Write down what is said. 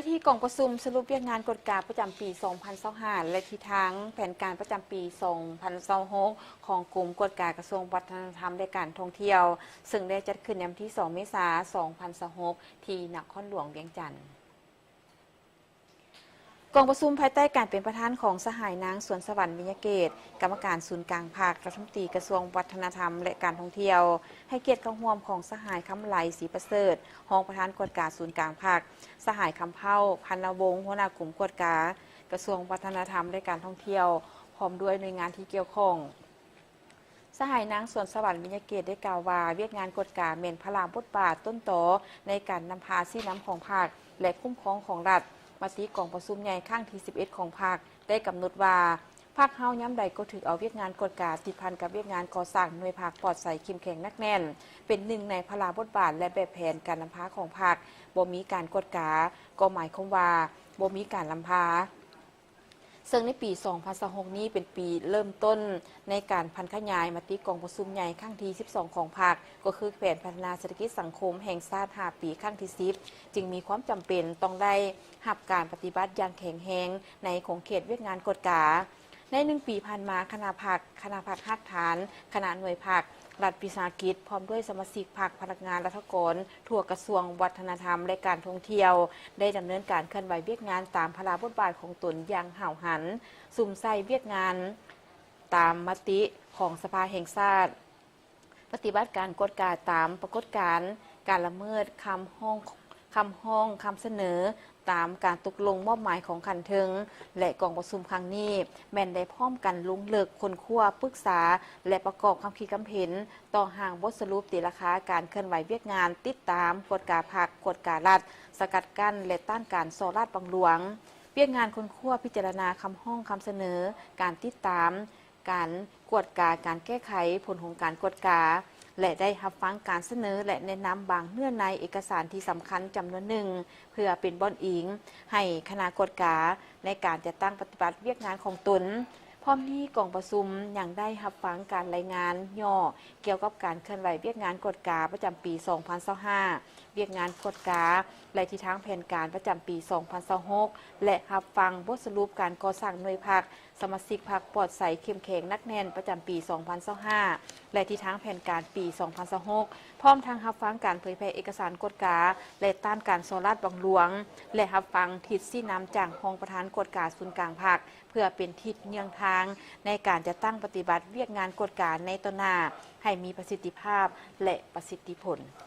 ທີ່ກອງປະຊຸມສະຫຼຸບວຽກງານກວດກາປະຈຳປີສອງພັນຊາວຫ້າ ແລະ ທິດທາງແຜນການປະຈຳປີສອງພັນຊາວຫົກ ຂອງກົມກວດກາກະຊວງວັດທະນະທຳ ແລະ ການທ່ອງທ່ຽວ, ເຊິ່ງໄດ້ຈັດຂຶ້ນໃນວັນທີສອງເມສາສອງພັນຊາວຫົກ ທີ່ນະຄອນຫຼວງວຽງຈັນ. ກອງປະຊຸມພາຍໃຕ້ການເປັນປະທານຂອງສະຫາຍນາງ ສວນສະຫວັນ ວິຍະເກດ ກຳມະການສູນກາງພັກ, ລັດຖະມົນຕີກະຊວງວັດທະນະທຳ ແລະ ການທ່ອງທ່ຽວ, ໃຫ້ກຽດເຂົ້າຮ່ວມຂອງສະຫາຍ ຄຳໄຫຼ ສີປະເສີດ ຮອງປະທານກວດກາສູນກາງພັກ, ສະຫາຍ ຄຳເພົ້າ ພັນນະວົງ ຫົວໜ້າກົມກວດກາກະຊວງວັດທະນະທຳ ແລະ ການທ່ອງທ່ຽວ ພ້ອມດ້ວຍໜ່ວຍງານທີ່ກ່ຽວຂ້ອງ. ສະຫາຍນາງ ສວນສະຫວັນ ວິຍະເກດ ໄດ້ກ່າວວ່າ ວຽກງານກວດກາແມ່ນພາລະບົດບາດຕົ້ນຕໍໃນການນຳພາຊີ້ນຳຂອງພັກ ແລະ ຄຸ້ມຄອງຂອງລັດ. ມະຕິກອງປະຊຸມໃຫຍ່ຄັ້ງທີສິບເອັດຂອງພັກ ໄດ້ກຳນົດວ່າ ພັກເຮົາຍາມໃດກໍຖືກເອົາວຽກງານກວດກາຕິດພັນກັບວຽກງານກໍ່ສ້າງໜ່ວຍພັກປອດໃສ ເຂັ້ມແຂງໜັກແໜ້ນ ເປັນໜຶ່ງໃນພາລະບົດບາດ ແລະ ແບບແຜນການນຳພາຂອງພັກ. ບໍ່ມີການກວດກາ ກໍໝາຍຄວາມວ່າບໍ່ມີການນຳພາ. ເຊິ່ງໃນປີສອງພັນຊາວຫົກນີ້ເປັນປີເລີ່ມຕົ້ນໃນການຜັນຂະຫຍາຍມະຕິກອງປະຊຸມໃຫຍ່ຄັ້ງທີສິບສອງຂອງພັກ, ກໍຄືແຜນພັດທະນາເສດຖະກິດສັງຄົມແຫ່ງຊາດຫ້າປີຄັ້ງທີສິບ ຈຶ່ງມີຄວາມຈຳເປັນຕ້ອງໄດ້ຮັບການປະຕິບັດຢ່າງແຂງແຮງໃນຂົງເຂດວຽກງານກວດກາ. ໃນໜຶ່ງປີຜ່ານມາ, ຄະນະພັກ, ຄະນະພັກຮາກຖານ, ຄະນະໜ່ວຍພັກ, ລັດວິສາຫະກິດ ພ້ອມດ້ວຍສະມາຊິກພັກ, ພະນັກງານ, ລັດຖະກອນ ທົ່ວກະຊວງວັດທະນະທຳ ແລະ ການທ່ອງທ່ຽວ ໄດ້ດຳເນີນການເຄື່ອນໄຫວວຽກງານຕາມພາລະບົດບາດຂອງຕົນຢ່າງຫ້າວຫັນ, ສຸມໃສ່ວຽກງານຕາມມະຕິຂອງສະພາແຫ່ງຊາດ, ປະຕິບັດການກວດກາຕາມປາກົດການການລະເມີດຄຳຮ້ອງ, ຄຳຮ້ອງ, ຄຳສະເໜີ ຕາມການຕົກລົງມອບໝາຍຂອງຂັ້ນເທິງ ແລະ ກອງປະຊຸມຄັ້ງນີ້ແມ່ນໄດ້ພ້ອມກັນລົງເລິກຄົ້ນຄວ້າ, ປຶກສາ ແລະ ປະກອບຄຳຄິດຄຳເຫັນຕໍ່ຮ່າງບົດສະຫຼຸບຕີລາຄາການເຄື່ອນໄຫວວຽກງານຕິດຕາມ, ກວດກາພັກ, ກວດກາລັດ, ສະກັດກັ້ນ ແລະ ຕ້ານການສໍ້ລາດບັງຫຼວງ, ວຽກງານຄົ້ນຄວ້າ, ພິຈາລະນາຄຳຮ້ອງ, ຄຳສະເໜີ, ການຕິດຕາມ, ການກວດກາ, ການແກ້ໄຂຜົນຂອງການກວດກາ ແລະ ໄດ້ຮັບຟັງການສະເໜີ ແລະ ແນະນຳບາງເນື້ອໃນເອກະສານທີ່ສຳຄັນຈຳນວນໜຶ່ງ ເພື່ອເປັນບ່ອນອີງໃຫ້ຄະນະກວດກາໃນການຈັດຕັ້ງປະຕິບັດວຽກງານຂອງຕົນ. ພ້ອມນີ້, ກອງປະຊຸມຍັງໄດ້ຮັບຟັງການລາຍງານຫຍໍ້ກ່ຽວກັບການເຄື່ອນໄຫວວຽກງານກວດກາປະຈຳປີສອງພັນຊາວຫ້າ, ວຽກງານກວດກາ ແລະ ທິດທາງແຜນການປະຈຳປີສອງພັນຊາວຫົກ ແລະ ຮັບຟັງບົດສະຫຼຸບການກໍ່ສ້າງໜ່ວຍພັກ, ສະມາຊິກພັກປອດໃສ ເຂັ້ມແຂງ ໜັກແໜ້ນ ປະຈຳປີສອງພັນຊາວຫ້າ ແລະ ທິດທາງແຜນການປີສອງພັນຊາວຫົກ ພ້ອມທັງຮັບຟັງການເຜີຍແຜ່ເອກະສານກວດກາ ແລະ ຕ້ານການສໍ້ລາດບັງຫຼວງ ແລະ ຮັບຟັງທິດຊີ້ນຳຈາກຮອງປະທານກວດກາສູນກາງພັກ ເພື່ອເປັນທິດເຍືອງທາງໃນການຈັດຕັ້ງປະຕິບັດວຽກງານກວດກາໃນຕໍ່ໜ້າ ໃຫ້ມີປະສິດທິພາບ ແລະ ປະສິດທິຜົນ.